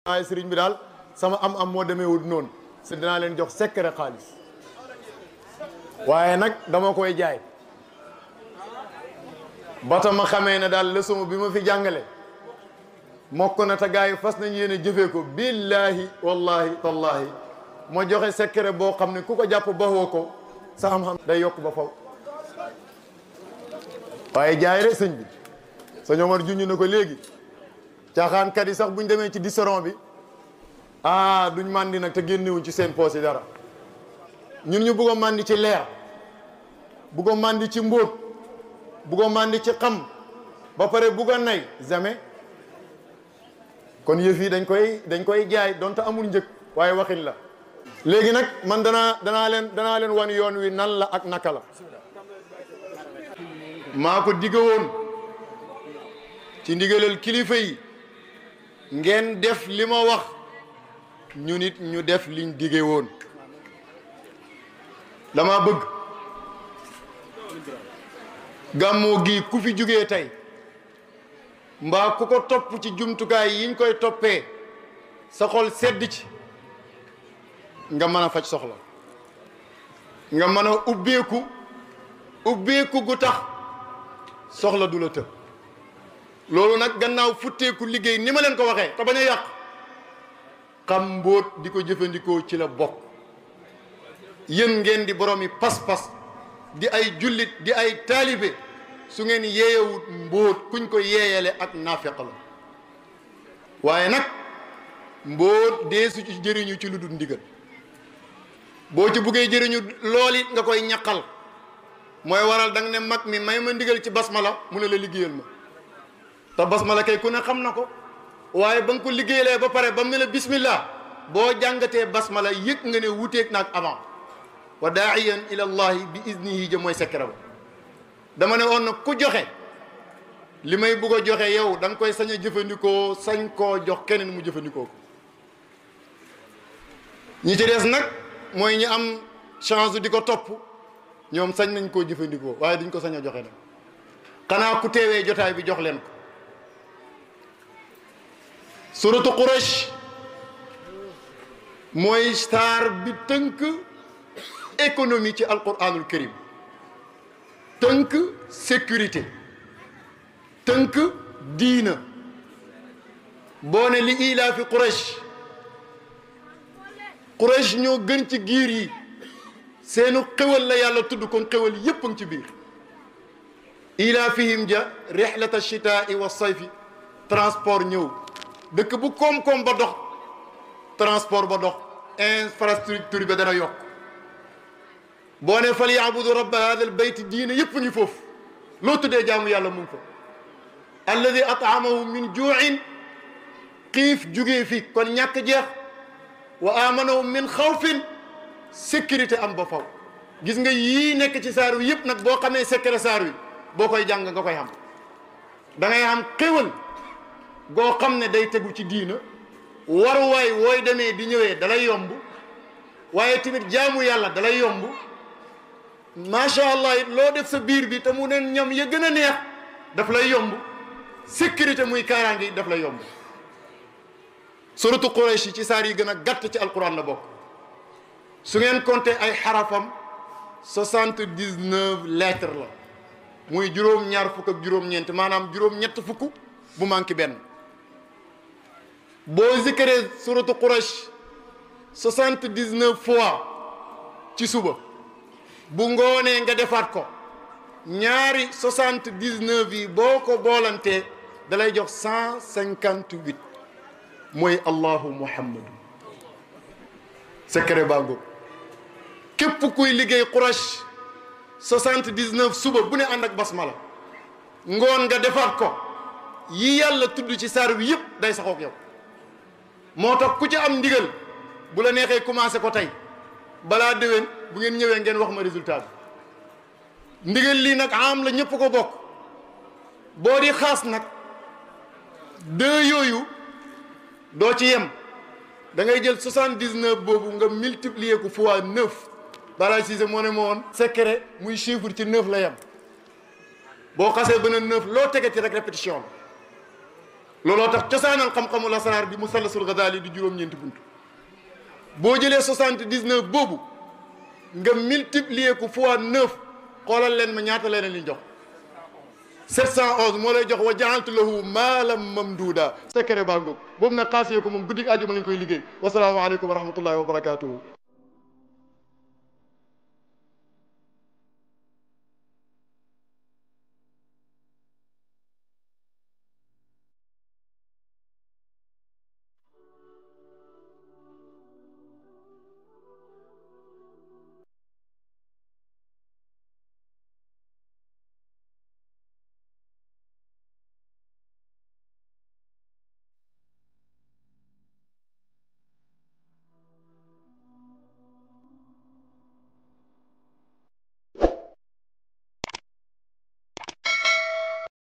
ay sëriñ bi daal sama am moo demeewul noonu si dinaa leen jox secret xaalis waaye nag dama koy jaay ba ta ma xamee ne daal leçon bi ma fi jàngale mokk na te gars yi fas nañ yéene jëfee ko billahi wallahi tallahi ma joxe secret boo xam ne ku ko jàpp baxoo ko sa xam-xam day yokk ba faw waaye jaay rek sëñ bi sëñ Omar junñu na ko léegi caaxaankat yi sax buñ demee ci disteron bi duñ màndi nag te génnewuñ ci seen poos yi dara ñun ñu bugg a màndi ci leer bugg a màndi ci mbóot bugg a màndi ci xam ba pare bugg a nay jamais kon yëf yi dañ koy jaay donte amul njëg waaye waxin la léegi nag man danaa leen wan yoon wi nan la ak naka la maa ko digga woon ci ndigalal kilifa yi ngeen def li ma wax ñu nit ñu def liñ dige woon dama bëgg gàmmoo gi ku fi jugee tey mbaa ku ko topp ci jumtukaay yiñ koy toppee sa xol sedd ci nga mën a faj soxla nga mën a ubbeeku gu tax soxla du la të loolu nag gannaaw futteeku liggéey ni ma leen ko waxee te bañ a yàq xam mbóot di ko jëfandikoo ci la bokk yéen ngeen di borom yi pas-pas di ay jullit di ay taalibe su ngeen yeeyewut mbóot kuñ ko yeeyale ak naafeq la waaye nag mbóot deesu ci jëriñu ci lu dul ndigal boo ci buggee jëriñu lool it nga koy ñaqal mooy waral danga ne mag mi may ma ndigal ci basmala mu ne la liggéeyal ma te basmala kay ku ne xam na ko waaye ba nga ko liggéeyalee ba pare ba mu ne la bismillah boo jàngatee basmala yëg nga ne wuteeg naag avant wa daaiyan ila allahi bi iznihi ja mooy secret ba dama ne woon na ku joxe li may bugg a joxe yow da nga koy sañ a jëfandikoo sañ koo jox keneen mu jëfandikoo ko ñi ci des nag mooy ñi am chance di ko topp ñoom sañ nañ koo jëfandikoo waaye duñ ko sañ a joxe nag xanaa ku teewee jotaay bi jox leen ko suratu Quraysh mooy saar bi tënk économie ci alquranul karim tënk sécurité tënk diina boo ne li ilaa fi Quraysh ñoo gën ci giir yi seenu xewal la yàlla tudd kon xewal yépp a ngi ci biir ilaa fihim ja rihlata chitaa wa sayfi transport ñëw dëkk bu koom-koom ba dox transport ba dox infrastructure ba dana yokk boo ne fal yaabudu rabba hada al bayt diine yëpp ngi foofu loo tuddee jaamu yàlla mu ngi fa alladi ataamahum min juuin xiif jugee fi kon ñàkk jeex wa amanahum min xawfin sécurité am ba faw gis nga yii nekk ci saar wi yëpp nag boo xamee secret saar wi boo koy jàng nga koy xam da ngay xam xéwal goo xam ne day tegu ci diina waruwaay wooy demee di ñëwee dalay yomb waaye tamit jaamu yàlla dalay yomb macha allah it loo def sa biir bi te mu ne ñam ya gën a neex daf lay yomb sécurité muy kaaraange daf lay yomb suratu Quraysh ci saar yi gën a gàtt ci alquran la bokk su ngeen compter ay xarafam 79 lettres la muy juróom-ñaar fukk ak juróom-ñeent maanaam juróom-ñett fukk bu manqué benn boo zikree suratu Quraysh 79 fois ci suba bu ngoonee nga defaat ko ñaari 79 yi boo ko boolantee dalay jox 158 mooy allahu muhammadu secret bango képp kuy liggéey Quraysh 79 suba bu ne ànd ak basmala ngoon nga defaat ko yi yàlla tudd ci saar bi yëpp day saxook yow moo tax ku ci am ndigal bu la neexee commencé ko tey balaa déwén bu ngeen ñëwee ngeen wax ma résultat bi ndigal lii nag am la ñëpp ko bokk boo di xaas nag deux yooyu doo ci yem da ngay jël 79 boobu nga multiplier ko fois 9 balaa Cissé moo ne ma woon secret muy chiffre ci 9 la yem boo xasee ba ne 9 loo tegati rek répétition la looloo tax cosaanal xam-xamu lasraar di musallasul Ghazali di juróom-ñeenti bunt boo jëlee 79 boobu nga multiplier ko fois 9 xoolal leen ma ñaata leen li jox 711 moo lay jox wa ja'altu lahu maalan mamduuda secret baa ngoog boobu nag xaasee ko moom guddi àjjuma lañ koy liggéey wasalaamu aleykum wa rahmatullahi wa barakatuhu